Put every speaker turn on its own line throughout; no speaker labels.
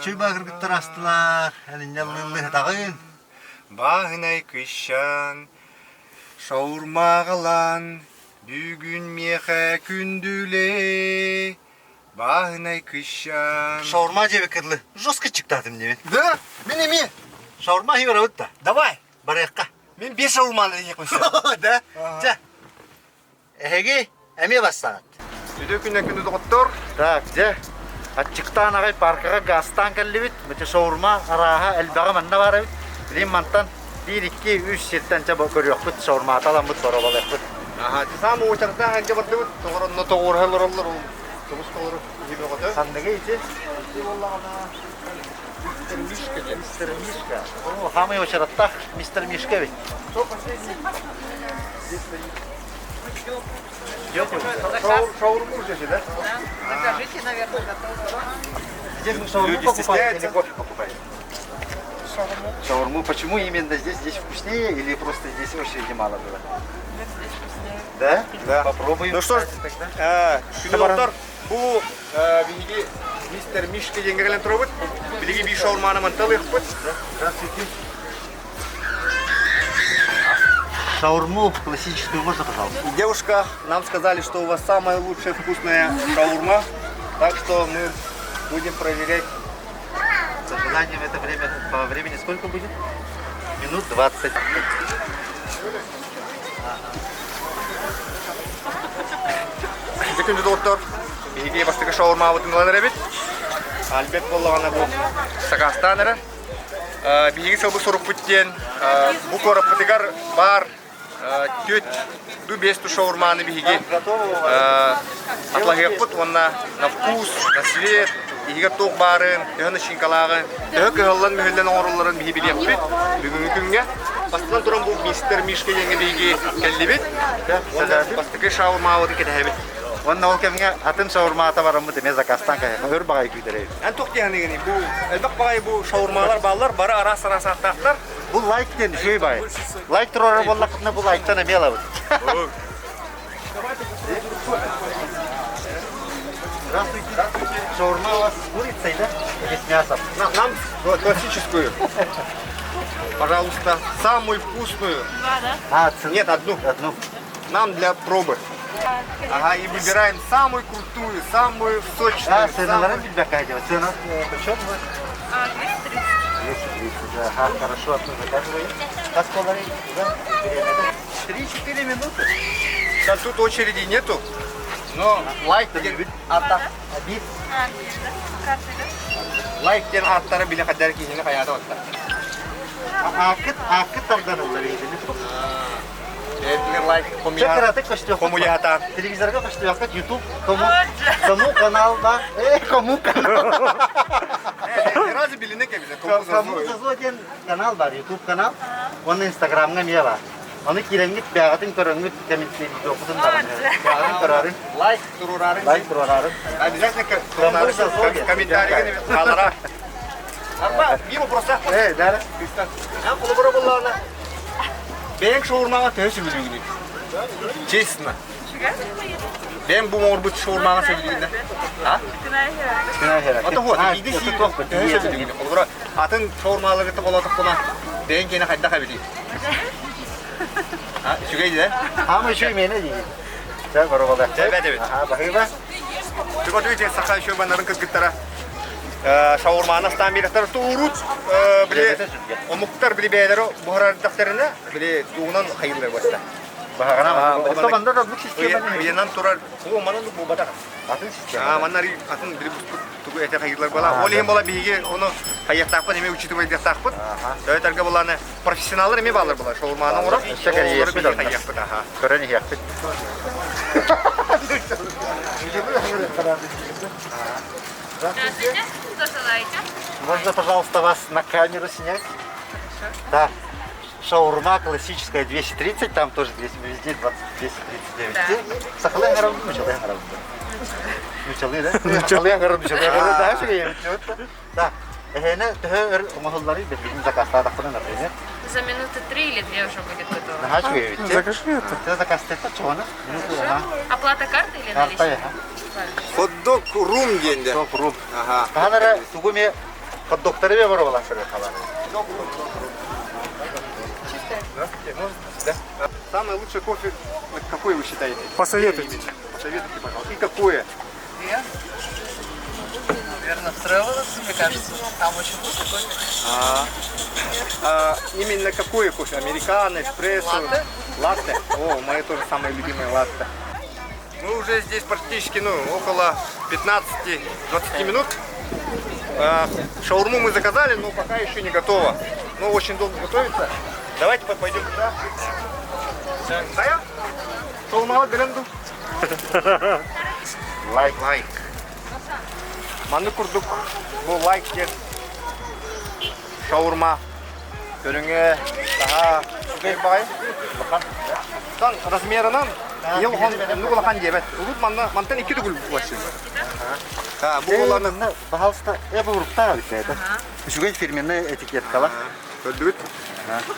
Үчүгэй баҕа кыргыттар астылар. Эн инньэ
Бааһынай кыщан, шаурмаҕалан, бүгүн миэхэ күндүлээ. Бааһынай кыщан.
Шаурма диэбиккэ дылы жестко чыктаатым диэбин.
Да, мин эмиэ.
Шаурма иһи барабыт да.
Давай.
Барыахха.
Мин биир шаурманы иһиэхпин сөп.
Да? Чэ, Эһиги эмиэ бассаҕыт.
Үтүө күннэн күндү доҕоттор.
Так, дьэ, аччыктаан аҕай паркаҕа газтаан кэллибит. Бача шаурма арааһа элбэҕэ манна баар эбит. Билигин мантан биир, икки, үс сиртэн чэ көрүөхпүт, шаурмата аламмыт, боробалыахпыт.
Аха, саамы уочардаах анча бардыбыт. Тоҕор онно тоҕуоруһа олороллор, ол тобус толору киһи бөҕөтө.
Ханныгы ити? Ити буоллаҕына
Мистер Мишка диэн.
Мистер Мишка. О, самый уочараттаах мистер Мишка эбит.
Кто последний? Здесь стоит.
Идете?
Шаурму ждете, да?
Закажите, наверное, готово.
Здесь мы шаурму
Люди
покупаем или
стесняются.
кофе покупаем?
Шаурму.
Шаурму. Почему именно здесь? Здесь вкуснее или просто здесь очереди мало было?
Нет, здесь вкуснее.
Да?
Да.
Попробуем.
Ну что ж,
кстати, тогда.
Күндү доҕоттор, бу биһиги мистер Мишка диэҥҥэ кэлэн турабыт. Билиги биир шаурманы манталыахпыт.
Здравствуйте. Шаурму классическую можно, пожалуйста?
Девушка, нам сказали, что у вас самая лучшая вкусная шаурма, так что мы будем проверять.
С ожиданием это время по времени сколько будет? Минут 20.
Дьэ күндү доҕоттор, биһиги бастакы шаурмабытын ылан эрэбит. Альберт буоллаҕына бу сакаастаан эрэр. Биһиги сылбыт сорукпут диэн бу куораппытыгар баар түөрт ду биэс ту шаурманы биһиги атлаһыахпыт уонна на вкус, на цвет, иһигэр туох баарын, төһө начинкалааҕын, төһө кыһаллан-мүһүллэн оҥороллорун биһи билиэхпит. Бүгүҥҥү күҥҥэ бастатан туран бу мистер Мишка диэҥҥэ биһиги кэллибит. Уонна бастакы шаурмабытын кэтэһэбит.
Уонна ол кэмҥэ атын шаурмаата бараммыт эмиэ заказтаан кэһэ. Өр баҕайы күүтэрэй.
Эн туох диэхиниҥий? Бу элбэх баҕайы бу шаурмалар бааллар, бары араас-араас ааттаахтар.
Бу лайк диэн үчүгэй баҕайы. Лайк туруорар буоллаххытына бу лайктан эмиэ ылабыт. Здравствуйте. Шаурма у вас с курицей, да? Или с мясом?
Нам классическую. Пожалуйста, самую вкусную.
Два, да?
А, цену?
Нет, одну.
Одну.
Нам для пробы. Ага, и выбираем самую крутую, самую сочную.
А, ценаларын билбэккэ делать. Цена почем у вас?
А, 230.
230, ага, хорошо, одну заказываем. Как сколько Да? 3-4 минуты.
Да, тут очереди нету, но лайк диэн
Ата, обид.
А, да? Картой, да?
лайк диэн ааттара билэ хаддар киһини хайаата отта.
Аакыт, аакыт тардан ыллар
Бэйэтигэр лайк
Кыратык көстүөххүт.
хомуйаата.
Телевизорга көстүөххүт, YouTube, кому, кому канал ба? Э, кому канал?
Разве билинэ кэбилэ?
Кому зазо диэн канал бар, YouTube канал. Оны Инстаграмҥа эмиэ бар. Оны киирэҥҥит бэҕэтин көрөҥҥүт комментарийдуоххутун баран. Бэҕэтин көрөрүн.
Лайк туруорарын.
Лайк туруорарын.
Обязательно комментарийга хаалара. Арба, биир вопросах.
Э, да.
Эн холобура буоллаҕына, бэйэҥ шаурмаҕа төһө сөбүлүүгүнүй? Честно. Бэйэҥ бу оҥорбут шаурмаҕа сөбүлүүгүн да? А? Ото вот, биирдэ сиир төһө сөбүлүүгүнүй? Холобура, атын шаурмалары холоотоххуна, бэйэҥ киэнэ хайдах эбитий? А, үчүгэй да?
Хаама үчүгэй миэнэ диигин. Чэ, боруобалаах.
Чэ, бэт эбит.
Аха, баһыыба.
Түгөтү саха еще банарын кыргыттара шаурманы астаан биэрэхтэр туурут били омуктар били бэйэлэрэ буһарардахтарына били тугунан хайыыллар буоста.
Баһаҕана Ото манна да бу система
ыйанан турар оо манан буолбатах.
Атын система.
А манна атын били буспут тугу этэ хайыыллар буола. Ол иһин буола биһиги ону хайыахтаахпыт эмиэ учитывайдыахтаахпыт. Төһөтөргө буланы профессионаллар эмиэ бааллар була шаурманы оҥорор.
Өссө кэрийиэхпит
Олору хайыахпыт аха.
Көрөн иһиэхпит.
Здравствуйте. Что желаете?
Можно, пожалуйста, вас на камеру снять?
Хорошо.
Да. Шаурма классическая 230, там тоже 200, везде 20, 239.
Да.
Сахалыы аҥарабын, нуучалыы аҥарабын. Нуучалыы, да? Сахалыы аҥарабын, нуучалыы аҥарабын, да, үчүгэй Да. Эһээнэ төһө өр оҥоһулларый билигин заказтаатахпына, например?
За минуты три или две уже будет готово.
Наһаа үчүгэй эбит.
Закажи это.
Ты заказтыахха чоҕуна?
Хорошо. Оплата картой или
Карта,
наличными?
ага.
Хот-дог рум диэн
Хот-дог рум.
Ага.
Хаһан эрэ тугу эмэ. Хот-догтары бе боруобалаан көрүөххэ баар.
Здравствуйте, можно? Да. Самый лучший кофе, какой вы считаете?
Посоветуйте.
Посоветуйте, пожалуйста. И какое?
Я? Наверное, в Travelers, мне кажется. Там очень вкусный кофе.
А, а, именно какое кофе? Американо, эспрессо?
Латте.
Латте? О, мое тоже самое любимое латте. Мы уже здесь практически, ну, около 15-20 минут. А, шаурму мы заказали, но пока еще не готово. Но очень долго готовится. Давайте пойдем туда. Хайа? Шаурмаҕа гынан дуу?
Лайк.
Лайк. Маннык курдук бу лайк диэн шаурма көрүҥэ таһаа үчүгэй баҕайы улахан. Тан размерынан ел оннук улахан диэбэт. Урут манна мантан икки төгүл улашы. Да, бу уланы
Пожалуйста, я бы уруктаа бит это. Үчүгэй фирменная этикеткала.
Көрдүгүт?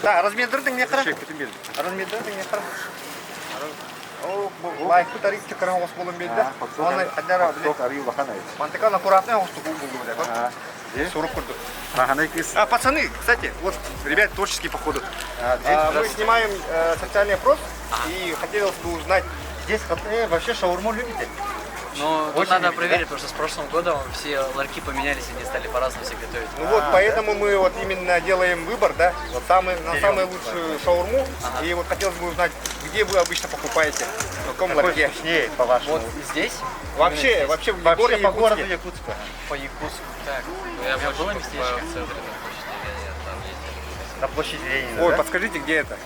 Да, размердарын не кара. Размердарын не кара. О, бу лайкты тарик чыкыран оҕус буолан биэрдэ. Уонна хаддара
арыы улахан эбит.
Мантыкан аккуратный оҕустук булду Сурук курдук.
Маханай кыс.
А, пацаны, кстати, вот, ребят, творческие походу. А, мы снимаем социальный опрос и хотелось бы узнать.
Здесь вообще шаурму любите?
Ну, тут
Очень
надо
любите,
проверить, потому что с прошлым годом все ларьки поменялись, они стали по-разному все готовить.
Ну вот, поэтому мы вот именно делаем выбор, да, вот самый, на самую лучшую шаурму. И вот хотелось бы узнать, где вы обычно покупаете, в каком
Какой
ларьке.
вкуснее, по-вашему?
Вот здесь,
Вообще,
Именно
вообще в
Вообще
городе
по городу
Якутске.
Якутска.
по Якутску. Так,
Ну, я
у меня
больше
было
покупаю
местечко.
в центре на площади Ленина, там есть.
На площади Ленина,
Ой,
да?
подскажите, где это?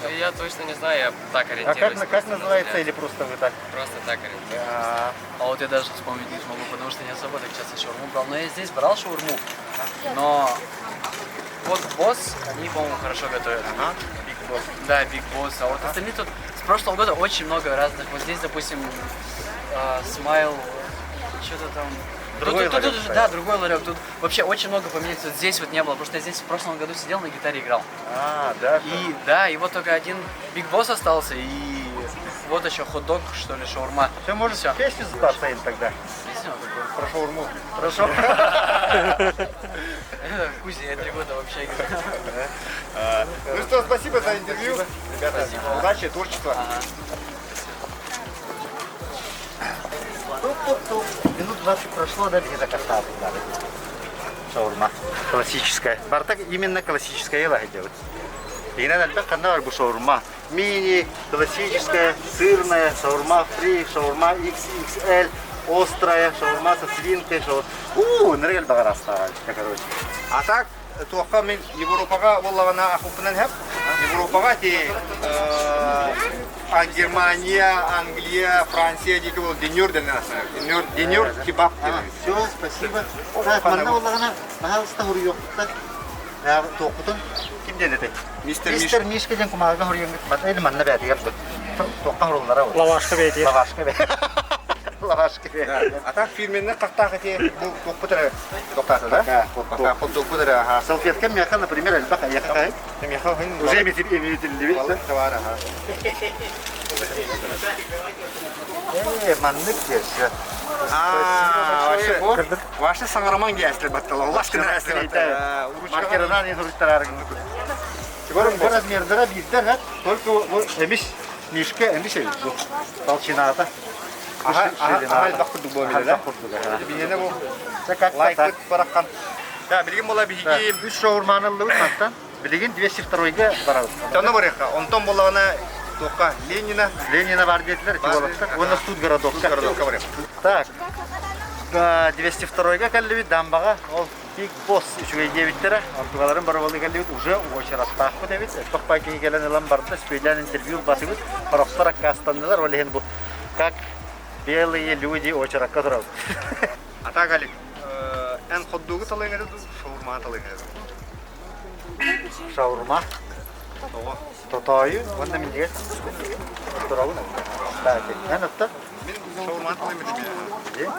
Ну, я точно не знаю, я так
А
ориентируюсь.
как, как
просто на
называется
взгляд.
или просто вы так?
Просто так ориентируюсь.
А,
А вот я даже вспомнить не смогу, потому что не особо так часто шаурму брал. Но я здесь брал шаурму, но вот босс, они, по-моему, хорошо готовят.
Ага. Big Boss.
Да, Big Boss. А вот остальные тут с прошлого года очень много разных. Вот здесь, допустим, Smile, что-то там.
Другой
тут, тут,
ларек
тут,
стоит.
да, другой ларек. Тут вообще очень много поменялось. Вот здесь вот не было, потому что я здесь в прошлом году сидел на гитаре играл.
А, да.
И да, и вот только один Big Boss остался, и вот еще хот-дог, что ли, шаурма.
Все, может,
Всё.
песню задаться им тогда?
Песню какую?
Про шаурму.
Хорошо.
Кузя, я 3 года вообще играю.
Ну что, спасибо за интервью. Ребята, удачи, творчества.
Туп-туп-туп. Минут 20 прошло, да, где закатали. Шаурма. Классическая. Бартак именно классическая ела делать. И надо ханна бу шаурма. Мини, классическая, сырная, шаурма фри, шаурма XXL, острая, шаурма со свинкой, шаурма. У, нрел багарастаа, короче.
А так, туохха мин Европаҕа буоллаҕына аһыахпын сөп. Европаҕа ти а Германия, Англия, Франция диэки буол дөнер дэнэр. Дөнер, дөнер кебаб диэн.
Все, спасибо. Так, манна буоллаҕына, пожалуйста, суруйуохпут. Туохпутун ким диэн этэй?
Мистер
Мистер Мишка диэн кумааҕыга суруйаҥҥыт бат манна бээтигэр туохха суруллара
Лавашка бэйэтигэр.
Лавашка бэ. Лавашка бэ.
А так фирменный хахтаах эти бу туохпут эрэ тохтаата да?
Хот-дог.
Хот-догпут эрэ аха.
Салфетка миэхэ, например, элбэх эйиэхэ
Миэхэ
Уже имитиллибит.
товар аха.
Э, маннык все.
А, вообще, вообще саҥарымаҥ диэхтэр баттала. Лашкын эрэ
Маркерынан не суруйтарар. Бу размердара биирдэр, ха? Только бу эмис Мишка эмис эбит бу. Толщината.
Аха, аха, элбэх курдук буолар да? Биһиэнэ бу
Как
лайкпыт барахан. Да, билигин буола биһиги
Үс шаурманы ыллыбыт мантан. Билигин 202-ге барабыт.
Онно барыахха. Онтон буоллаҕына туохха Ленина
Ленина бар диэтилэр,
Бар,
Тиволовка. Уонна Студгородокка.
Городокка барыах.
Так. 202-га кэллибит Дамбаҕа. Ол Big Boss үчүгэй диэбиттэрэ. Онтугаларын барабалы кэллибит уже уочараттаахпыт эбит. Элбэх киһи кэлэн ылан барда, специально интервью ылбатыбыт. Сорохтор аккаастаннылар, ол иһин бу как белые люди уочаракка турабыт.
А так, Алик, эн хот-догу талыаҥ этэ дуу, шаурма талыаҥ этэ дуу?
Шаурма.
Тоҕо.
Тотоойу, уонна минньигэс турабын. Да, эн отта?
Мин шаурма талыам этэ.
Е?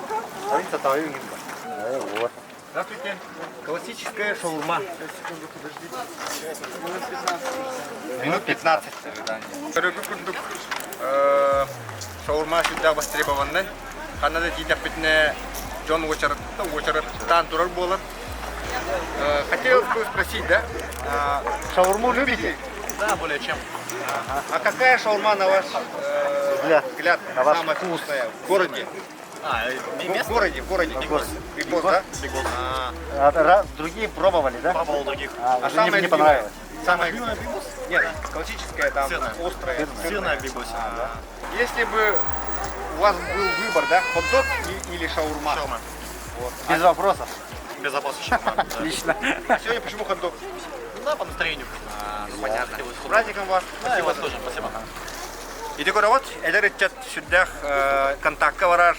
Арын тотоойу иҥин бар. Вот.
Здравствуйте. Классическая шаурма. Минут 15 ожидания. Көрөргүт курдук шаурма всегда востребованный. Ханна да тиийдэхпитинэ дьон уочараттаан турар буолар. Хотелось бы спросить, да?
Шаурму любите?
Да, более чем.
А какая шаурма на ваш
Взгляд.
взгляд
На ваш
самая
вкус.
вкусная в городе?
А,
В городе, в городе.
В городе.
Big Boss, да? А,
А, другие пробовали, да?
Пробовал других.
А,
а
уже не,
самая
не
любимая?
понравилось.
Самая
Любимая Big Boss?
Нет, классическая там,
Сырная.
острая.
Сырная в Big Boss.
А, Если бы у вас был выбор, да, хот-дог или шаурма?
Шаурма.
Без вопросов.
Без вопросов шаурма. да.
Отлично.
А сегодня почему хот-дог?
Да, по настроению.
Ну, понятно.
Хотелось
С
хот-дог.
праздником вас.
Да, и вас тоже, спасибо.
Ити көрөҕүт, эдэр ыччат сүрдээх контакка барар,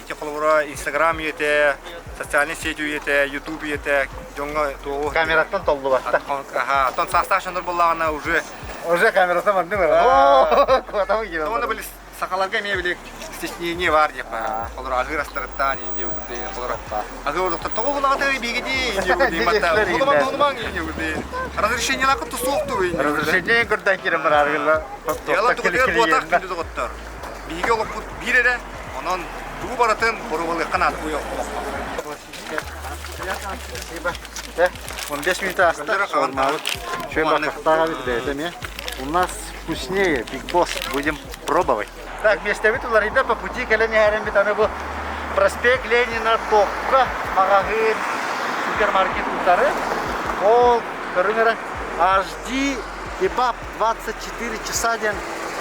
ити холобура Инстаграм үйэтэ, социальный сеть үйэтэ, Ютуб үйэтэ, дьоҥҥо туоҕу...
Камераттан толлубатта.
Аха, оттон саастаах дьоннор буоллаҕына уже...
Уже камераттан бардым. О, куотамы киирэн.
Онно били сахаларга эмиэ били стеснение баар диэххэ. Холобура аһыыр астарыттан инде курдук холобура аһыыр олохтор тоҕо булаҕата биигини инде курдук матта тулумаҥ тулумаҥ инде курдук разрешениелаах тусуохту инде
Разрешение көрдөөн киирэн барааргыла.
Дьыала тугутугар буотах күндү доҕоттор. Биһиги олохпут биир эрэ, онон тугу барытын боруобалыахха наада олоххо.
Спасибо. 15 минут ааста. Шаурмабыт. Чөй бакахтаға бит бэйэтэ эмиэ. У нас вкуснее, Биг Босс. Будем пробовать. Так, миэстэбит уларыйда по пути кэлэн иһэрин бит аны бу проспект Ленина Токко маҕаһыын супермаркет утары. Ол көрүҥ эрэ HD кебаб 24 часа диэн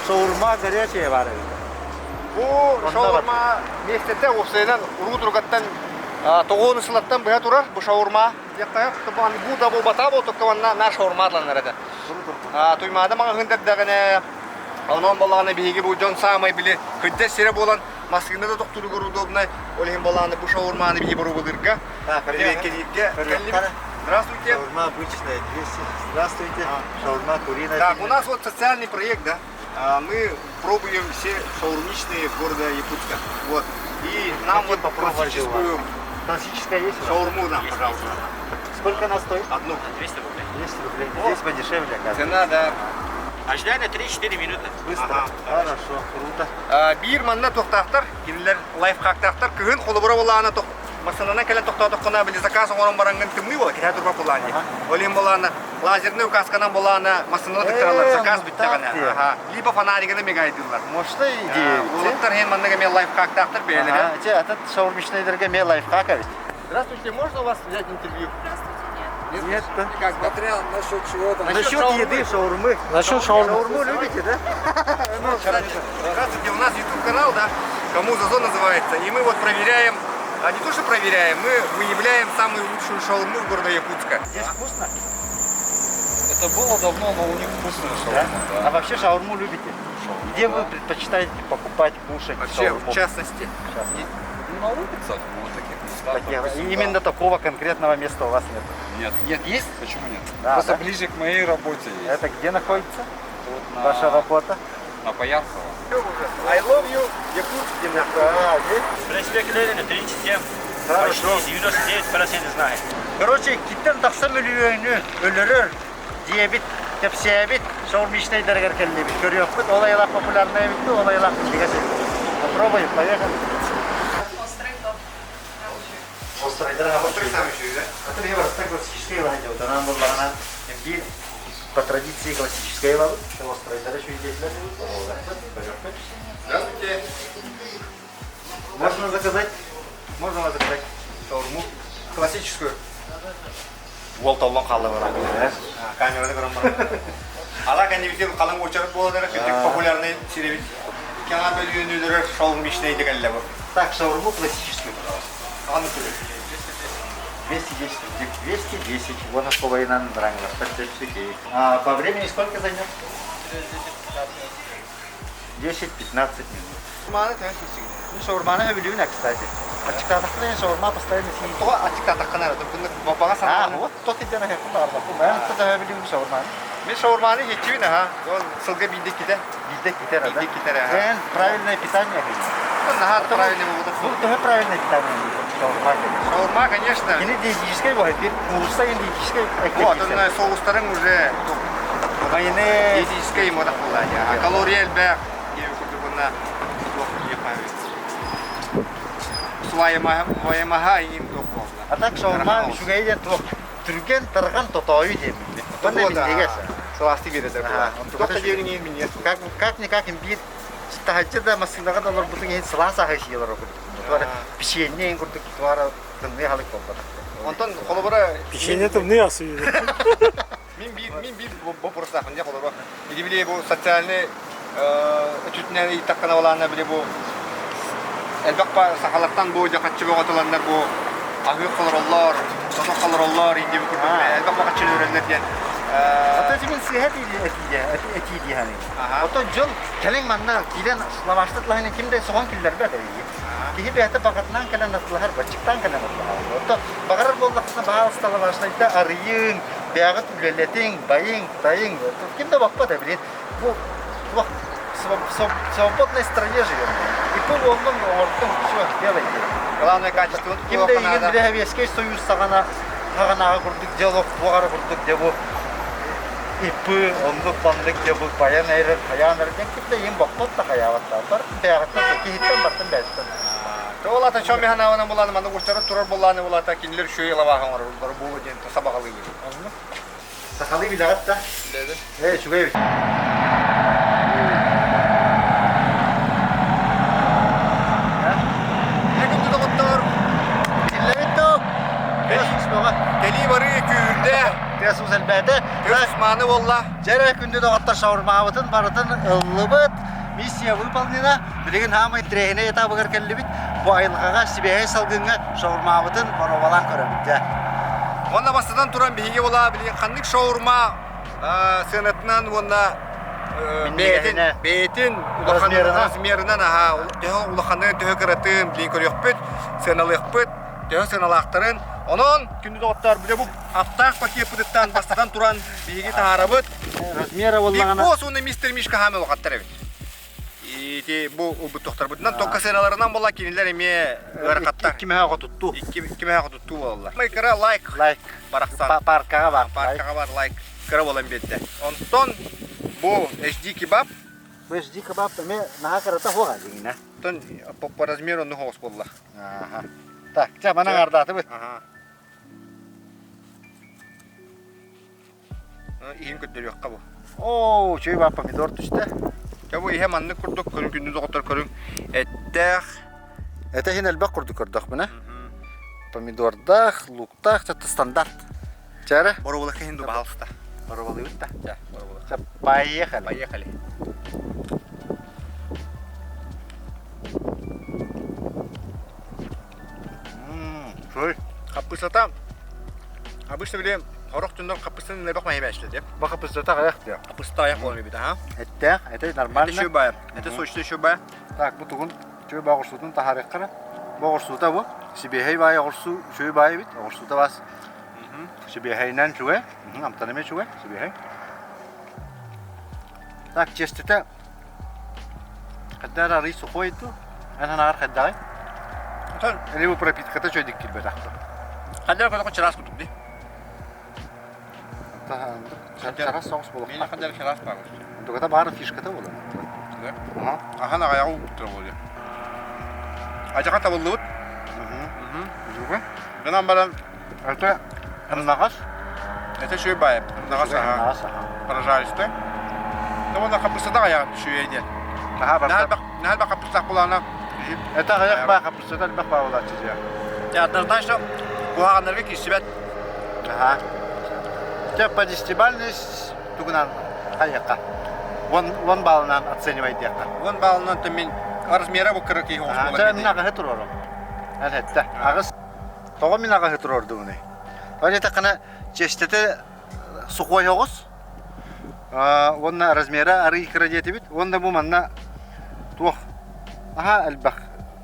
шаурма горячая баар эбит.
Бу шаурма миэстэтэ уопсайынан уруу туругаттан тоҕуону сылаттан быһа турар бу шаурма диэххэ бу да буолбатаа буолтукка уонна на шаурма атланар этэ. Туймаада маҕаһыын дэҕинэ онон буоллаҕына биһиги бу дьон саамай били кырдьар сирэ буолан массыына да тохтууругар удобнай ол иһин буоллаҕына бу шаурманы биһиги боруобалыырга бэрэбиэркэлииргэ кэллибит. Здравствуйте.
Шаурма обычная 200. Здравствуйте. Шаурма куриная.
Так, у нас вот социальный проект, да? Мы пробуем все шаурмичные в городе Якутска. Вот. И нам
Хотим
вот
попробовать
классическую
Классическая есть у вас?
шаурму нам, пожалуйста.
Сколько она стоит?
Одну.
200 рублей.
200 рублей. Здесь подешевле, оказывается.
Цена, да.
Ожидание 3-4 минуты.
Быстро.
Ага.
Хорошо, круто.
Биир манна туохтаахтар, кинилэр лайфхактаахтар кыһын холобура буоллаҕына массыынанан кэлэн тохтоотоххуна били заказ оҥорон бараҥҥын тымныы буола киһи турбат буоллаҕын дии. Ол иһин буоллаҕына лазерный указканан буоллаҕына массыынаны тыктараллар заказ бүттэҕинэ. Аха. Либо фонаригынан мигайдыыллар.
Может идея.
Уолаттар иһин маннык эмиэ лайфхактаахтар бэйэлэрэ.
Ага, те, этот шаурмичныйдарга эмиэ лайфхак ведь.
Здравствуйте, можно у вас взять интервью?
Здравствуйте, нет.
Нет, да.
Как,
Смотря насчет чего там.
Насчет
шаурмы.
еды, шаурмы.
Насчет шаурмы.
Шаурму любите, да?
Здравствуйте, у нас YouTube канал, да, Кому Зазон называется, и мы вот проверяем, а не то что проверяем, мы выявляем самую лучшую шаурму в городе Якутска.
Здесь вкусно?
Это было давно, но у них вкусная шаурма, да.
А вообще шаурму любите? Где вы предпочитаете покупать, кушать
Вообще,
шаурму?
в частности.
В частности.
Ну, на улицах, ну, вот таких местах.
Таких-
допустим, да.
Именно такого конкретного места у вас нет.
Нет, нет, есть? Почему нет?
Да,
Просто
да?
ближе к моей работе есть.
Это где находится
Тут на,
ваша работа?
на Пояркова.
I love you, Якутск.
Да, здесь.
Проспект Ленина, 37.
Хорошо.
Почти 99% знает.
Короче, иккиттэн тахса мөлүйүөнү өлөрөр диэбит, кэпсээбит, шаурмичнайдарыгар кэллибит. Көрүөхпүт, ол айылаах популярнай эбит дуу, ол айылаах минньигэс эбит. Попробуем, поехали.
Острый топ.
Острайдара
Острый самый еще, да?
А ты барыста классическай ылан дьэ, утанан буоллаҕына биир по традиции классическай ылабыт. Острайдара үчүгэйдиэтилэр. Көрүөхпүт.
Здравствуйте.
Можно заказать? Можно вас заказать?
Шаурму. Классическую.
Уол толлон хаалла баран.
Камераны көрөн баран. Ала кэннибитин халыҥ уочарат буолан эрэ кырдьык популярный сирэбит. Кэҥэ бөлүөнүлэрэр шаурмичный кэллэ бу.
Так, шаурму классическую, пожалуйста.
Аны көрөр.
210 рублей. 210. Вон война А по времени сколько займет? 10-15 минут.
Маны тэн сүүсүгүн.
Ну, шаурманы сөбүлүүбүн, кстати. Аччыктаатахпына шаурма постоянно сиир.
Тоҕо аччыктаатаххына эрэ баҕа
А,
санааны.
вот тот иден ахаппын баҕарбаппын. Бэйэм да сөбүлүүбүн шаурманы.
Мин шаурманы хеччибин аха. Ол сылга биирдэ китэ.
Биирдэ китэр, да?
Биирдэ китэр, аха.
Эн правильное питание.
Наһаа правильный буолбутах.
Ну, тоже правильное питание. Шаурма, конечно.
Шаурма, конечно.
Кини диетическай буолар. Биир куурусса диетическай.
Вот, онно соустарыҥ уже
Майонез.
диетическай модах буолла. Калория элбэх. Диэби курдук уонна туох диэххэ Сваямаха иҥин туох буолла.
А так шаурма үчүгэй диэн туох түргэн тарҕан тотоойу диэн Онно минньигэс.
Сылаастыы биэрэллэр буолар. Туох да диэбиниҥ иһин минньигэс.
Как, как-никак имбиир таһырдьа да массыынаҕа да олорбутуҥ иһин сылаас аһы сии олорор курдук. Туора печенье иһин курдук туора тымныы аһылык буолбатах.
Онтон холобура
Печенье тымныы асы.
Мин биир мин биир боппуруостаахпын дьэ холобура. Ити били бу социальный өттүнэн ыйыттаххына балаана били бу элбэх сахалартан бу дьахаччы бөҕөтөланнар бу аһыы холороллор, сотох холороллор индиби курдук элбэх баҕаччы өрөллөр диэн.
Ото мин сыыһа этии дии саныыбын. Ото дьон кэлин манна киирэн лаваштат лаһын ким да соҕон киллэрбэт эйии. Киһи бэйэтэ баҕатынан кэлэн атлаһар, баччыктаан кэлэн атлаһар. Ото баҕарар буоллаххына баалыста лаваштайда арыйыҥ, бэйэҕит үлэлэтиҥ, байыҥ, тайыҥ. Ким да баппат билин. Бу в свободной стране живем. И по уоллун оҥордуҥ, все, делай.
Главное качество.
Ким да игин бile Советский Союз саҕана саҕанааҕы курдук диалог туоҕара курдук де бу ипы оннук маннык де бу баян эрэр хайаан эрэр диэн ким да иин боппот да хайаабат да бар бэйэҕиттэн киһиттэн бартын бэйэттэн
Ол ата чом механаабынан булааны маннык устары турар буллааны булата кинилэр үчүгэй лавааһы оҥороллор буолуо диэн сабаҕалыыбын.
Оннук. Сахалыы билэҕит да?
Билэбин.
Ээ, үчүгэй эбит.
Күндү доҕоттор!
Биллэбит дуу?
Кэлии барыы күүрдэ.
Тыас уус элбээтэ.
Тыас мааны буолла.
Дьэрэ күндү доҕоттор шаурмабытын барытын ыллыбыт. Миссия выполнена. Билигин хаамай интэриэһинэй этабыгар кэллибит. Бу айылҕаҕа сибиэһэй салгыҥҥа шаурмабытын боруобалаан көрөбүт дьэ.
Уонна бастатан туран биһиги була билигин ханнык шаурма сыанатынан уонна бэйэтин бэйэтин улахан размерынан аха төһө улаханын төһө кыратын билигин көрүөхпүт сыаналыахпыт төһө сыаналаахтарын онон күндү доҕоттор бile бу аптаах пакеппытыттан бастатан туран биһиги таһаарабыт
размера буоллаҕына
Биг Босс уонна мистер Мишка хаамы улахаттар эбит Ити бу ылбыт тохторбутунан только сыаналарынан буолла кинилэр эмиэ ыарахаттар.
Икки мөһөҕө туттуу.
Икки мөһөҕө туттуу буолаллар. Кыра лайк.
Лайк.
Барахсан.
Паркаҕа бар.
Паркаҕа бар лайк. Кыра буолан биэрдэ. Онтон бу HD кебаб.
Бу HD кебаб эмиэ наһаа кырата суох дьиҥинэ.
Онтон по размеру оннук оҕус буолла.
Аха. Так, чэ манан ардаатыбыт.
Аха. Иһин көрдөрүөххэ бу.
Оо, үчүгэй баар помидор түстэ.
Дьэ бу иһэ маннык курдук көрүҥ күндү доҕоттор көрүҥ эттээх.
Этэ иһин элбэх курдук көрдөхпүнэ. Помидордаах, луктаах, чатта стандарт. Чээрэ?
Боруобалакка иһин пожалуйста.
Боруобалыыбыт да.
Чэ, боруобалак.
Поехали.
Поехали.
Шой.
Хаппысата обычно били хорох дьоннор хаппыстан элбэх маһы бээшлэ
Бу хаппыстата аҕыйах диэ.
Хаппыста аҕыйах буолан эбит аха.
Эттээх, это нормально.
Это шөбэ, это сочный шөбэ.
Так, бу тугун чөй баа оҕурсуутун таһаарыаххара. Бу оҕурсуута бу. Сибиэһэй баай оҕурсуу үчүгэй баай эбит. Оҕурсуута бас. Сибиэһэйинэн үчүгэй. Амтана эмиэ үчүгэй, сибиэһэй. Так, чиэстэтэ Хайдаар арый сухой дуу? Эн санааҕар хайдаҕый?
Отон
Или бу пропитката үчүгэйдик киирбэтэх дуо?
Хайдаар көтөхө чараас курдук дии.
Чараас соҕус буолуохтаах.
Миэнэ хайдаар чараас баар.
Онтуката баар фишката буолар.
Да? Ахан аҕайаҕы уктура буолуо. Адьаха табыллыбыт.
Үчүгэй.
Гынан баран
Это ыннаҕас.
Это үчүгэй баайа. Ыннаҕас аха. Прожаристый. Уонна хаппыстата аҕайаҕын үчүгэй диэн.
Наһаа барда.
Наһаа элбэх хаппыстаах буолаана.
Это аҕыйах баа хаппыстата элбэх баа буолааччы дьиэ.
Однозначно куһаҕаннарга киирсибэт.
Аха. Дьэ по десятибалльный тугунан хайыахха. Уон баллынан оценивай диэххэ.
Уон баллынан мин размера бу кыра киһи оҕус буолар.
Дьэ мин аҕыһы туруорум. Эн эттэ. Аҕыс Тоҕо мин аҕаһы туруордубунуй? Тоҕо диэтэххинэ, чиэстэтэ сухой оҕус уонна размера арыый кыра диэтибит. Уонна бу манна туох аһаа элбэх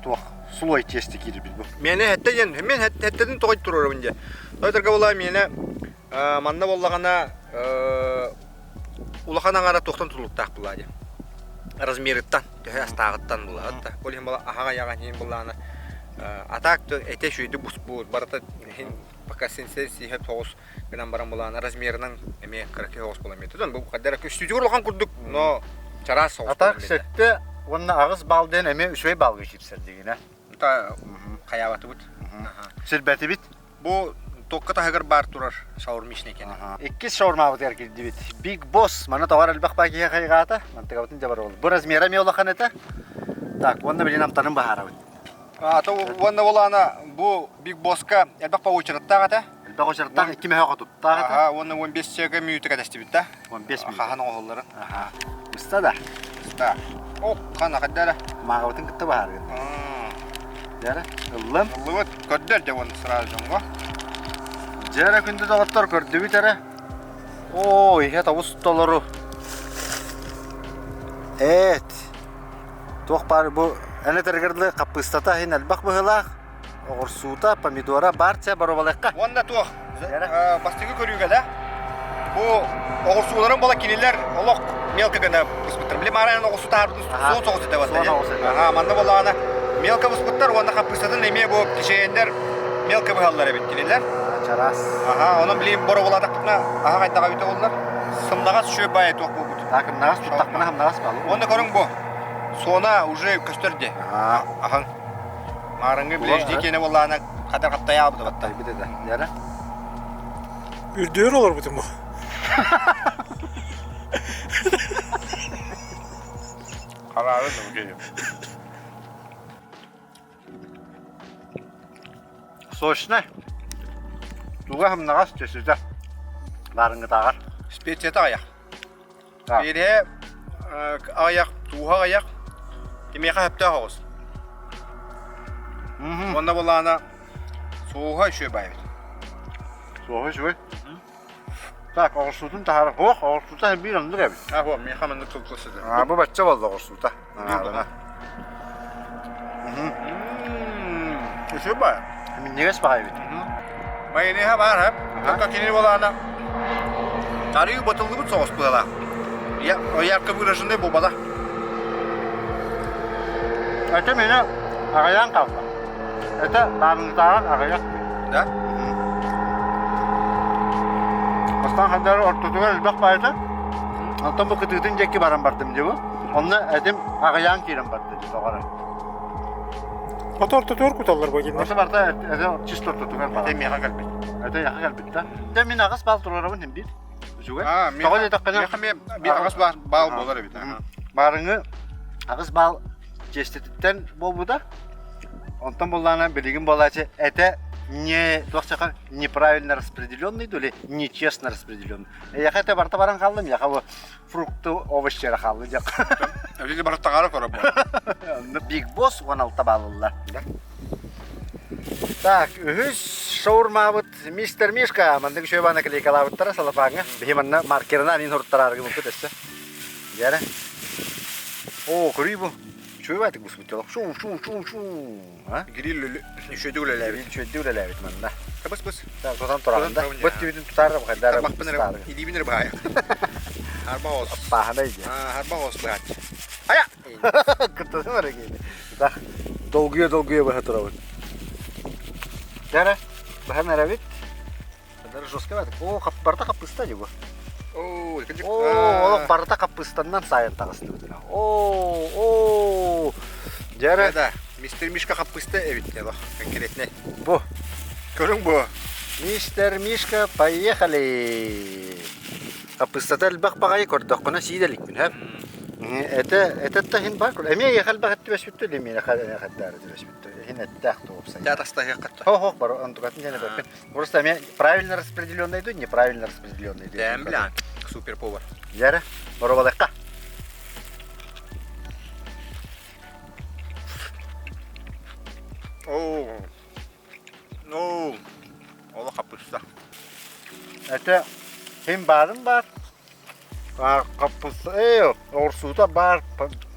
туох слой чиэстэ киирбит бу.
Миэнэ хэттэ диэн, мин хэттэтин тоҕо туруорабын диэн. Тойтарга була миэнэ манна буоллаҕына улахан аҥара туохтан тутулуктаах буолаа диэн. Размерыттан, төһө астааҕыттан буолаа. Ол иһин була аһаҕа айаҕа иһин буллаҕына А так этэ үчүгэйдик буспут, барыта иһин пока синсен сиһэ соҕус гынан баран булаана размерынан эмиэ кыракый соҕус буолан биэрдэ. Бу хаддара үстүүтүгэр улахан курдук, но чараас соҕус
А так сэттэ уонна аҕыс балл диэн эмиэ үчүгэй баллга киирсэр дигинэ.
Та хайаабатыбыт.
Сирбэтибит.
Бу токка таһыгар баар турар шаурмичный кene.
Иккис шаурмабытыгар кирдибит. Big Boss. Маны тоҕор элбэх баа киһи хайҕаата. Мантыгабытын дьабар ол. Бу размера эмиэ улахан этэ. Так, уонна билин амтанын баһаарабыт.
А, то уонна ол ана бу Big Boss-ка элбэх по очераттаах этэ.
Элбэх очераттаах икки мөһө хотуттаах этэ.
Аха, уонна 15 чека мүнүүтэ кэтэстибит да.
15 мүнүүтэ.
Хаһан оҥоһулларын.
Аха. Уста да.
Уста. О, хана хаддара.
Мааҕабытын кытта баһааргын. Дьэрэ, ыллым.
Ыллыбыт. Көрдөр дьэ уонна сразу дьоҥҥо.
Дьэрэ күндү доҕоттор көрдүбүт эрэ. Оо, иһэ тобус толору. Эт. Туох баар бу эн этэргэр дылы хаппыыстата иһин элбэх быһыылаах. Оҕурсуута, помидора баар чэ боруобалыахха.
Уонна туох бастакы көрүүгэ да бу оҕурсууларын була кинилэр олох мелко гына буспуттар. Били маарайан оҕурсу таһаарбытын суон соҕус этэ батта. Аха, манна буоллаҕына мелко буспуттар уонна хаппыыстатын эмиэ бу кичэйэннэр мелко быһаллар эбит кинилэр.
Чараас.
Аха, онон билигин боруобалаатахпытына аха хайдаҕа эбитэ буоллар. Сымнаҕас үчүгэй баайы туох буолбут.
Так, ымнаҕас туттахпына ымнаҕас баалы.
Уонна көрүҥ бу. Суона уже көстөр де. Ахан. Маарыҥҥы билежди киэнэ буоллаҕына хатар хаптайаабыта батта.
Бит этэ. Яра.
Үрдүөр олорбутум бу.
Харары да
Сочно. Туга хамнаҕас төсүтэ. Баарыҥҥытааҕар.
Специята аҕыйах. Биириһэ аҕыйах, тууһа аҕыйах, кимиэхэ сөптөөх оҕус. Уонна былаана суоһа үчүгэй баайбыт.
Суоһа үчүгэй? Так, оҕурсуутун таһара. Ох, оҕурсуута биир оннук эбит.
А, вот, миэхэ маннык кылгас сытар.
А, бу бачча буолла оҕурсуута.
Үчүгэй баайа.
Минньигэс баҕайы эбит.
Майонеһа баар һэ. Только кинини буолаана арыы батыллыбыт соҕус быалаах. Ярко выраженный буолбата.
Это меня аҕыйаан хаалла. Это баарынытааҕар аҕыйах.
Да?
Бастаан хардары ортотугар элбэх баайта. Онтон бу кытыытын диэки баран бардым дии бу. Онно этим аҕыйаан киирэн барда дии доҕоро.
Ото ортотугар куталлар бу кинилэр.
Ото барта это чисто ортотугар
Это миэхэ кэлбит.
Это яха кэлбит да. Дэ мин аҕыс баал туруорабын иһин биир. Үчүгэй.
Аа,
Тоҕо диэтэххинэ
миэхэ эмиэ аҕыс баал буолар эбит.
Баарыҥы аҕыс баал чиэстэтиттэн буолбута. Онтон буллаана билигин буолааччы этэ не туох саха неправильно распределенный или нечестно распределенный. Эйэхэ этэ барта баран хааллым, яха бу фрукты овощи эрэ хаалла дьэ.
Эбили барыт таҥара көрө буолла.
Big Boss 16 баллылар. Так, үһүс шаурмабыт мистер Мишка маннык үчүгэй баана клейкалаабыттара салапааҥҥа. Биһи манна маркерынан ин хуруттарааргы буппут өссө. Дьэрэ. О, көрүй бу. Үчүгэй баайтык буспут Шу, шу, шу, шу. А?
Гриль үчүгэйдик үлэлээбит.
Үчүгэйдик үлэлээбит манна.
Быс быс.
Так, тутан турабын да. Быт түбүтүн тутаар хайдара.
Тарбахпын эрэ илиибин эрэ баайа. Харбах оос.
Пааһынай диэн.
Харбах оос быһааччы. Айа!
Кыттасым эрэ киһини. Так, долгуйа-долгуйа быһа турабын. Дьэ, быһан эрэбит. Даже жестко баар. Оо, барыта хаппыста дии бу.
Оо,
Оо, олох барыта хаппыстаннан саайан таҕыстыбыт. Оо, оо. Дьэ
Да, мистер Мишка хаппыста эбит олох конкретно.
Бу.
Көрүҥ бу.
Мистер Мишка, поехали. Хаппыстата элбэх баҕайы көрдөххүнэ сиидэликпин, һэ? Это, это иһин бар. Эмиэ эйиэхэ элбэх эттибэспиттэ, или миэхэ хаддаары түбэспиттэ. Иһин эттээх туопсай.
Тя тастаһыаххат.
Хо-хо, бар, онтукатын диэн эппин. Просто эмиэ правильно распределенный иду, неправильно распределенный иду.
Дэм бля, супер повар.
Дьэрэ, боруобалыахха.
Оо, ну, олох хаппыста.
Это ким баарын баар, хаппыста, э, оҕурсуута баар,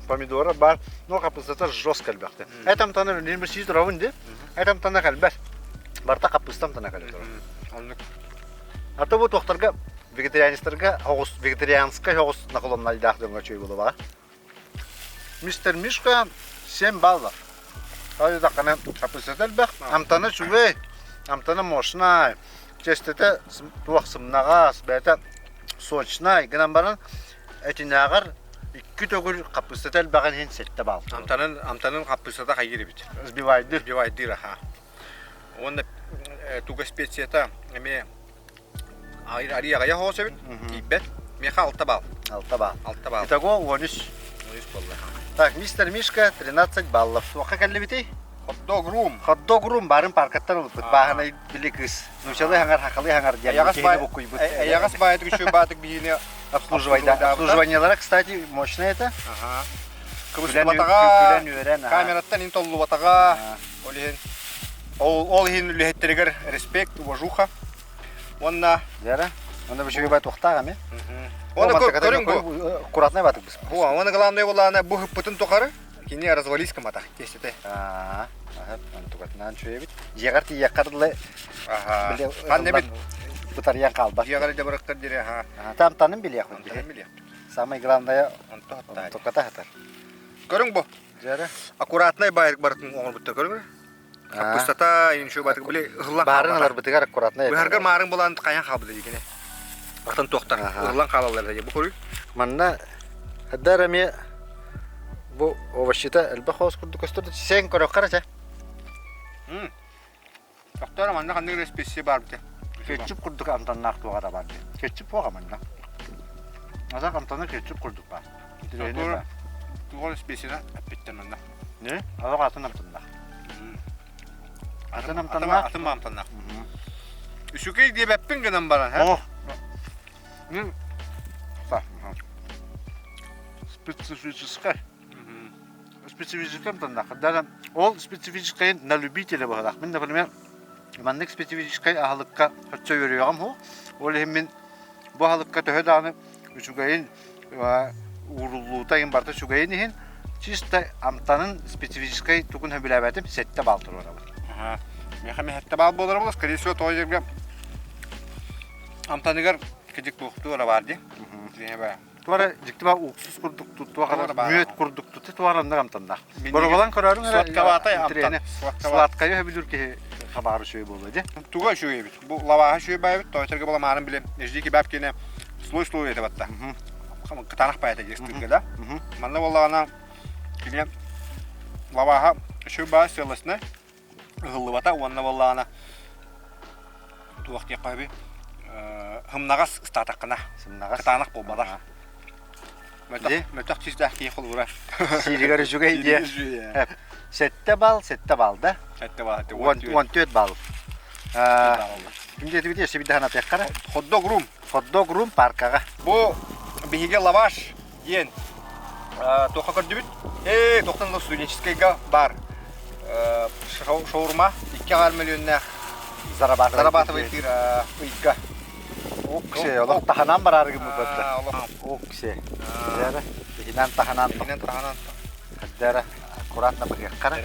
помидора баар, но хаппыстата жестко элбэхтэ. Это амтана билин сии туравын ди. Это амтана кэлбэт. Барта хаппыстам тана кэлэ турар.
Оннук.
А то бу туохтарга вегетарианецтарга оҕус вегетарианскай оҕус наклоннайдаах дьоҥҥо үчүгэй буолуоҕа. Мистер Мишка 7 баллов. Айдаххана хаппыстата элбэх. Амтана үчүгэй, амтана мощнай. Чэстэтэ туох сымнаҕас, бэйэтэ сочнай гынан баран этинээҕэр икки төгүл хаппыстата элбэҕин иһин сэттэ баал.
Амтанын, амтанын хаппыстата хайыыр эбит.
Сбивайдыр.
Сбивайдыр, аха. Уонна туга специята эмиэ арыйа аҕыйах оҕус эбит. Тиийбэт. Миэхэ 6 балл.
6 балл.
6 балл.
Итого 13.
13 буолла.
Так, мистер Мишка 13 баллов. Туохха кэллибитий?
Хот-дог рум.
Хот-дог рум баарын паркаттан ылбыт. Бааһынай били кыыс. Нуучалыы хаҥар, хахалыы хаҥар диэн киһини буккуйбут.
Эйэҕэс баайытык үчүгэй баатык биһиини
обслуживайда. Обслуживаниелара, кстати, мощное это.
Ага. Кыбыстыбатаҕа,
күлэн үөрэн,
камераттан ин толлубатаҕа. Ол иһин ол ол иһин үлэһиттэригэр респект, уважуха. Уонна
Дьара. Онно үчүгэй баай туохтаах эми.
Уонна көрүҥ бу.
Аккуратнай баатык быс.
Бу, уонна главное буоллаҕына бу ыппытын тухары кини развались гымматах тиэстэтэ.
Аа, онтукатынан үчүгэйбит. Дьиэҕэр тиийиэххэр дылы
Аха. Ханна эбит
бытарыйан хаалбат.
Дьиэҕэр да барыктар дири аха.
Тамтанын билиэхпит.
Амтанын билиэхпит.
Самое главное,
Онто хаттаай.
онтуката хатар.
Көрүҥ бу.
Дьара.
Аккуратнай байырык барытын оҥорбуттар көрүҥ. Пустота иншо батык били ыһыллан
Баарын ыларбытыгар аккуратнай.
Быһарга маарын булан хайан хаалбыта дикини. Атын туохтан ыһыллан хаалаллар дии бу көрүй.
Манна хаддар эмиэ бу овощита элбэх хоос курдук көстөр. Сен көрөххө эрэ
Тохтоор манна ханнык эрэ специя баар бите.
Кетчуп курдук амтаннаах туох эрэ баар дии. Кетчуп туох манна. Азак амтана кетчуп курдук баар.
Туох эрэ специяны эппиттэр манна.
Не? Алох атын амтаннаах. Атын амтаннаах.
Атын амтаннаах. Үчүгэй диэбэппин гынан баран, һэ?
Специфическай. Специфическай амтаннаах. Даже ол специфическай на любителя быһалаах. Мин, например, маннык специфическай аһылыкка өссө үөрүөҕүм һу. Ол иһин мин бу аһылыкка төһө даҕаны үчүгэйин ууруллуута иһин барыта үчүгэйин иһин чисто амтанын специфическай тугун сөбүлээбэтим сэттэ балл туруорабын.
Миэхэ сэттэ балл буолара буолла, скорее всего, тоҕо дьэргэ амтаныгар кыдьык туохтуу эрэ баар дии.
Туора дьикти баа уксус курдук туох мүөт курдук туту туора оннук амтаннаах. Боробалан көрөрүҥ эрэ
Сладковатай амтан.
Сладкайы сөбүлүүр киһи хабаары үчүгэй буолуо дии.
Туга үчүгэй эбит. Бу лаваһа үчүгэй баайбыт, тоойторго була билем. Эжди кебаб киэнэ слой-слой этэ батта. Кытаанах баайта диэстиргэ да. Манна буоллаҕына кини лаваһа үчүгэй баай сыалласына ыһыллыбата уонна буоллаҕына туох диэххэ сөбүй һымнаҕас ыстаатаххына кытаанах буолбатах. Мөлтөх чистээх киһи холура.
Сииригэр үчүгэй диэ. Сэттэ балл, сэттэ балл да?
Сэттэ балл,
14 балл. Ким диэтибит өссө биирдэ санатыаххара?
Хот-дог рум.
Хот-дог рум паркаҕа.
Бу биһиги лаваш диэн туохха көрдүбүт? Ээ, туохтан да студенческайга бар. Шаурма 2,5 миллионнаах зарабатывает ыйга.
Оксе, олох таханан барары гыммыт Оксе. Дьара, иһинэн таханан.
Иһинэн таханан.
Дьара, аккуратно быһыаххара.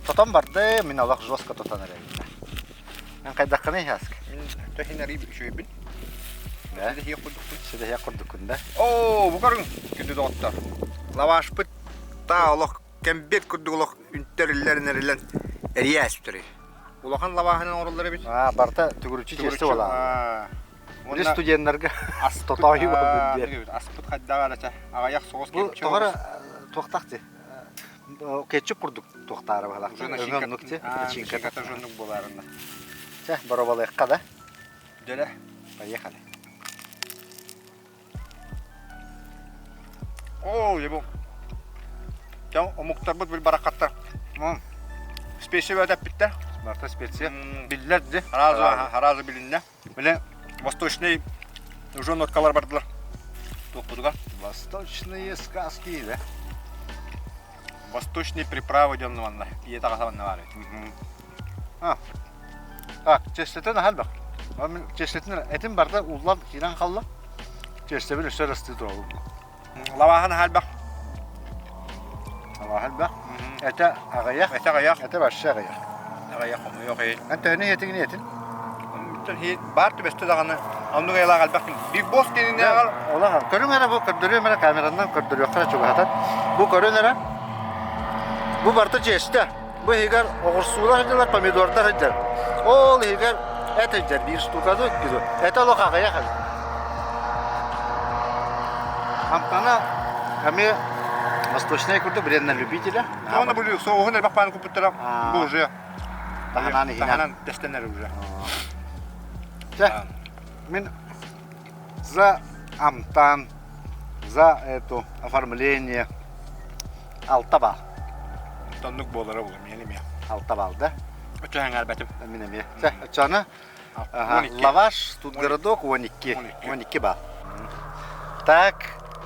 Тотон барды, мин олох жестко тотон эрэбин. Эн хайдаххыный хаска?
Мин төһүн арый үчүгэйбин. Сидэһиэх курдукпун.
Сидэһиэх курдуккун да?
Оо, бу көрүҥ, күндү доҕоттор. Лавашпыт таа олох кэмбиэт курдук олох үнтэриллэр-нэриллэн эрийээс бүтэрий. Улахан лавааһынан оҥороллор эбит.
Аа, барыта төгүрүччү тиэстэ буолаҕа. Били студеннарга тотоойу буолбут диэн.
Аспыт хайдаҕа эрэ аҕыйах соҕус
Бу тоҕо туохтаах дии? Кетчуп курдук туохтаары баһылаах. Өҥө оннук дии.
Начинката оннук буолаарынна.
Чэ, боробалыахха да.
Дьэ
Поехали.
Оо, дьэ бу. Дьэ, омуктарбыт бил баракаттар. Специя бөтөппүттэр.
Барта специя. Биллэр ди.
Сразу, сразу билиннэ. Били восточный уже ноткалар бардылар. Туохпутугар.
Восточные сказки, да?
Восточные приправы диэн манна. Ийэ таҕаса манна баар.
А, так, честетин аһалбах. Честетин этин барда уллан киирэн халла. Честебин өссө растыы турабын.
Лаваһын аһалбах.
Лаваһын Этэ аҕыйах.
Этэ аҕыйах.
Этэ вообще аҕыйах.
Аҕыйах хомуйуох иһин.
Эн төһөнү иһэтиҥ этин?
Баар түбэстэ даҕаны оннук айылаах элбэх Big Boss диэнинээҕэр
Олох көрүҥ эрэ бу көрдөрүөм эрэ камеранан көрдөрүөххэ эрэ чугаһатан. Бу көрүн эрэ. Бу барыта чиэстэ. Бу иһигэр оҕурсуулар сылдьаллар, помидордар сылдьар. Ол иһигэр эт сылдьар биир штуканы икки Этэ олох аҕыйах эбит. Амтана эмиэ восточная курдук вредно любителя.
Оны бу соуһун элбэх паан куппуттара бу уже.
Таһынан иһинэн.
Таһынан тэстэнэр уже.
Чэ, мин за амтан, за эту оформление алта баал.
Оннук буолара буолуо, миэнэ эмиэ.
Алта баал да?
Оччо сэҥээрбэтим.
Мин эмиэ. Чэ, оччону лаваш, тут городок 12. 12 баал. Так,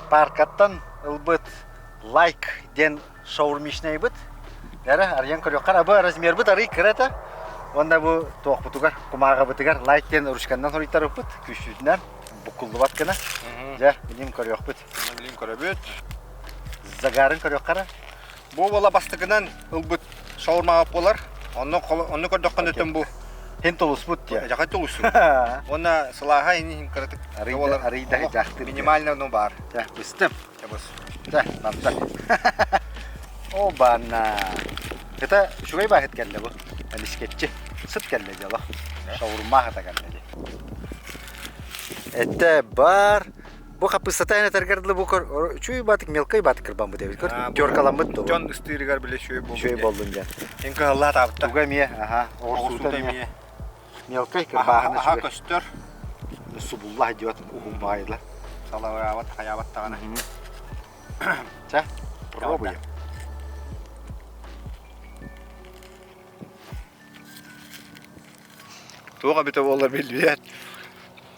паркаттан ылбыт лайк диэн шаурмичнайбыт. Эрэ арыйан көрүөххэ абы размербыт арый кыра этэ. Уонна бу туохпутугар, кумааҕыбытыгар лайк диэн ручканнан суруйтарыппыт, күүсүүтүнэн буккуллубат гына. Дьэ, билим көрүөхпүт.
Билим көрөбүт.
Загарын көрүөххэ эрэ.
Бу буола бастакынан ылбыт шаурмаҕа буолар. Онно онно көрдөххө өттөн бу
Хин тулуспут диye.
Жаха тулусу. Уонна сылааһа ини хин кыратык
арыйда арыйда жахтыр.
Минимально ну бар.
Дьэ, быстым.
Чабыс.
Дьэ, барда. О, банна. Это үчүгэй баһыт кэллэ бу. Эмискэтчи. Сыт кэллэ дьоло. Шаурма хата кэллэ дии. Этэ бар. Бу хаппыстата эн этэргэр дылы бу үчүгэй батык мелкай батык кырбаммыт эбит. Көр, теркаламмыт дуо?
Дьон ыстыырыгар биле үчүгэй боллун.
Үчүгэй боллун диэн.
Эн кыһаллаа таабытта.
Туга эмиэ, аха, оҕурсуута эмиэ. Мелкай кырбааһына
Аха көстөр.
Субулла идиот уһун баайла.
Салабыраабат, хайаабат даҕаны.
Чэ, пробуем.
Туох эбитэ буолла билбэт.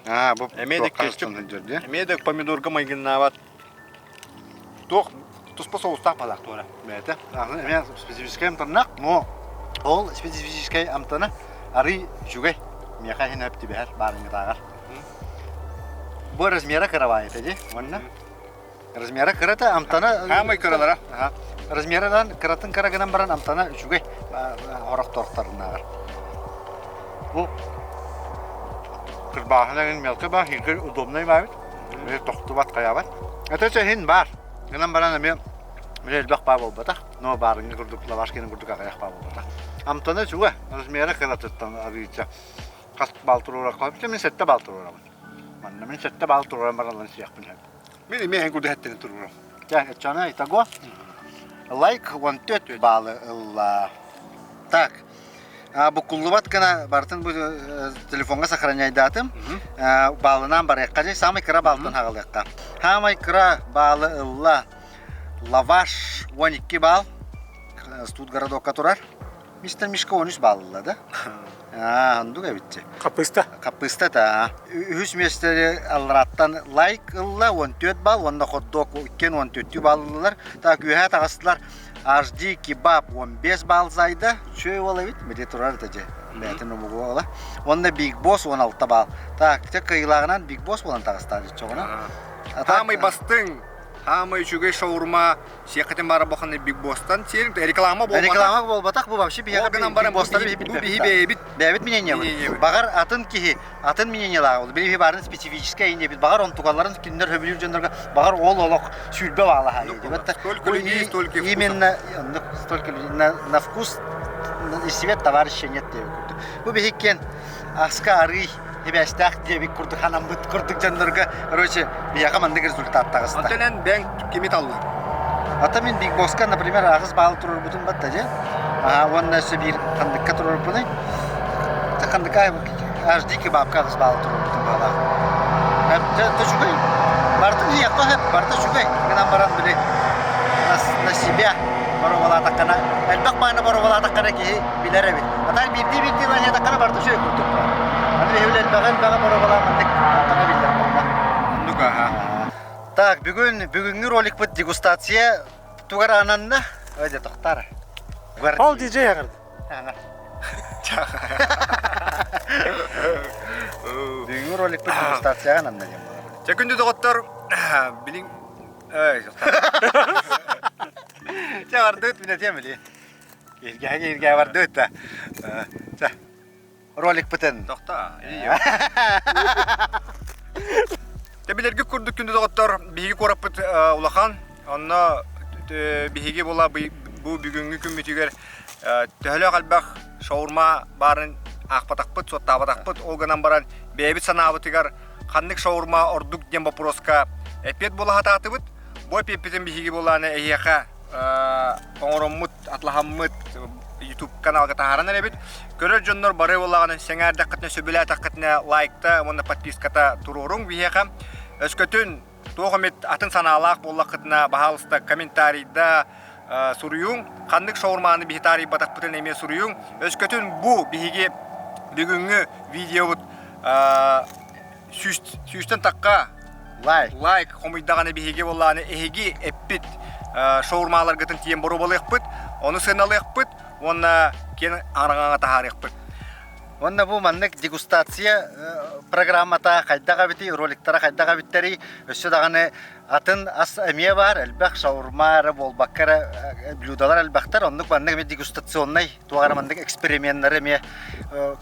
Аа, бу
Эмиэ да кетчуп, эмиэ да помидорга майгыннаабат. Туох туспа соустаах балаах туора.
Бэйэтэ. Эмиэ специфическай амтаннаах, но ол специфическай амтана арый үчүгэй. Миэхэ иһин өп түбэһэр баарыҥҥытааҕар. Бу размера кыраваайыта дии уонна размера кырата амтана
Хаамай кыралара.
Размерадан кыратын кыра гынан баран амтана үчүгэй орох тортарынааҕар. Бу кырбааһына мелкий баар, иһигэр удобный баабыт. Тохтубат хайаабат. Это иһин баар. Гынан баран эмиэ бile элбэх баа буолбатах. Но баарыҥҥа курдук лавашкины курдук аҕыйах баа буолбатах. Амтана үчүгэй. Размера кыратыттан арыыча. Хас баал туруорахха мин сэттэ баал туруорабын. Манна мин сэттэ баал туруоран баран сиэхпин сөп.
Мин эмиэ эн курдук эттэрин туруорам.
Дьэ, оччоно итого лайк 14 баалы ылла. Так, буккуллубат гына барытын бу телефоҥҥа сохраняйдаатым. Баалынан барыахха дьэ, самый кыра баалтан хаҕылыахха. Самый кыра баалы ылла лаваш 12 балл. Студгородокка турар. Мистер Мишка 13 балл ылла да? Аа, ондук эбитчи.
Хаппыста.
Хаппыста та. Үһүс миэстэри аллараттан лайк ылла 14 балл уонна хот-дог иккиэн 14 балл ыллылар. Так үөһээ таҕыстылар HD кебаб 15 балл зайда. Үчүгэй уол эбит. Били турар да дьэ. Бэйэтин омугу уола. Уонна Big Boss 16 балл. Так, те кыайыылааҕынан Big Boss буолан таҕыстаан иччоҕуна.
Хаамай бастыҥ, хаамай үчүгэй шаурма сиэххитин баара бохону Big Boss-тан сиэриҥ реклама буолбатах.
Реклама буолбатах бу вообще биһиэхэ
Ол гынан баран
Big Boss-тары
бу биһи бэйэбит
бэйэбит мнениебыт. Баҕар атын киһи атын мнениелаах ол биһи баарын специфическэй инде бит баҕар онтугаларын кинилэр хөбүлүүр дьоннорго баҕар ол олох сүүрбэ баалаһа
Сколько людей, столько вкусов.
Именно столько людей на, на вкус и свет товарища нет диэбит курдук. Бу биһиккен аска арый эбээстээх диэбит курдук ханаммыт курдук дьоннорго короче биһиэхэ маннык результат таҕыста.
Онтон эн бэҥ кими таллыҥ?
Ата мин Big Boss-ка, например, аҕыс баал туруорбутум батта дьэ. Аа, уонна өссө биир ханныкка туруорбунай. Ханныкка HD кебабка аҕыс баал туруорбутум баалаах. Дьэ, үчүгэй. Барытын иһиэххэ сөп, барыта үчүгэй. Гынан баран били на, на себя боруобалаатаххына, элбэх бааны боруобалаатаххына киһи билэр эбит. А так биирдии-биирдии ылан иһэтэххинэ барыта үчүгэй курдук. Аны биһиги элбэҕи элбэҕи боруобалаан маннык антана биллэр буолла.
Оннук аха.
Так, бүгүн бүгүҥҥү роликпыт дегустация тугар ананна. Ой, тохтар.
Ол диджей аҕырды.
Бүгүҥҥү роликпыт дегустацияҕа ананна диэн буолар.
Чэ күндү доҕоттор, билин Эй,
Чэ бардыт мин этиэм били. Иргэһэ иргэһэ бардыт да. Чэ роликпытын.
Тохто. Тэ билэргит курдук күндү доҕоттор, биһиги куораппыт улахан. Онно биһиги була бу бүгүҥҥү күммүтүгэр төһөлөөх элбэх шаурма баарын аахпатахпыт, суоттаабатахпыт. Ол гынан баран бэйэбит санаабытыгар ханнык шаурма ордук диэн боппуруоска эппиэт буола сатаатыбыт. Бу эппиэппитин биһиги буолааны эһиэхэ оҥорон. оҥороммут, атылаһаммыт YouTube каналга таһааран эрэбит. Көрөр дьоннор бары буоллаҕына сэҥээрдэххитинэ, сөбүлээтэххитинэ лайкта уонна подписката туруоруҥ биһиэхэ. Өскөтүн туох эмит атын санаалаах буоллаххытына, баһаалыста комментарийда суруйуҥ. Ханнык шаурманы биһи таарыйбатахпытын эмиэ суруйуҥ. Өскөтүн бу биһиги бүгүҥҥү видеобут сүүстэн тахха
лайк
лайк хомуйдаҕына биһиги буоллаҕына эһиги эппит шаурмаларгытын тиийэн боруобалыахпыт, ону сыаналыахпыт уонна киэн араҥаҕа таһаарыахпыт.
Уонна бу маннык дегустация программата хайдах эбитий, роликтара хайдах эбиттэрий, өссө даҕаны атын ас эмиэ баар, элбэх шаурма эрэ буолбакка эрэ блюдалар элбэхтэр, оннук маннык эмиэ дегустационнай туох эрэ маннык эксперименнары эмиэ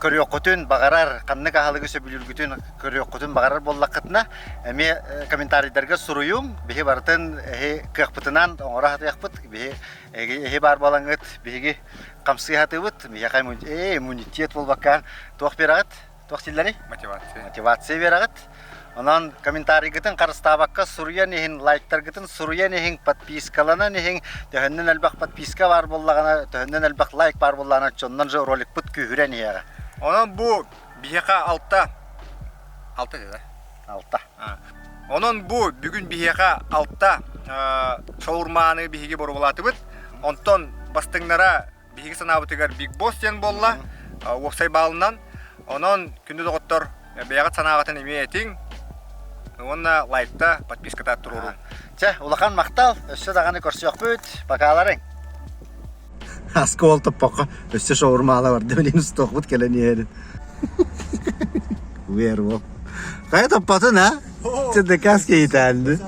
көрүөххүтүн баҕарар, ханнык аһылыгы сөбүлүүргүтүн көрүөххүтүн баҕарар буоллаххытына, эмиэ комментарийдарга суруйуҥ, биһи барытын эһи кыахпытынан оҥоро сатыахпыт, биһи эһи баар буолаҥҥыт биһиги хамсыы сатыыбыт, биһиэхэ иммунитет буолбакка туох биэрэҕит? Туох дииллэрий?
Мотивация.
Мотивация биэрэҕит. Онон комментарийгытын харыстаабакка суруйан иһин, лайктаргытын суруйан иһин, подпискаланан иһин, төһөннөн элбэх подписка баар буоллаҕына, төһөннөн элбэх лайк баар буоллаҕына, оччоннон же роликпыт күүһүрэн иһиэҕэ.
Онон бу биһиэхэ алта алта да?
Алта.
Онон бу бүгүн биһиэхэ алта шаурманы биһиги боруобалаатыбыт. Онтон бастыҥнара биһиги санаабытыгар Big Boss диэн буолла, уопсай баалынан. Онон күндү доҕоттор, бэйэҕит санааҕытын эмиэ этиҥ уонна лайкта, подписката туруоруҥ.
Чэ, улахан махтал, өссө даҕаны көрсүөхпүт, бакааларыҥ. Аска ол топпокко өссө шаурмаала барда билин устуохпут кэлэн иһэрин. Уер ол. Хайа топпотун, а? Чэ, декас кейтәлді.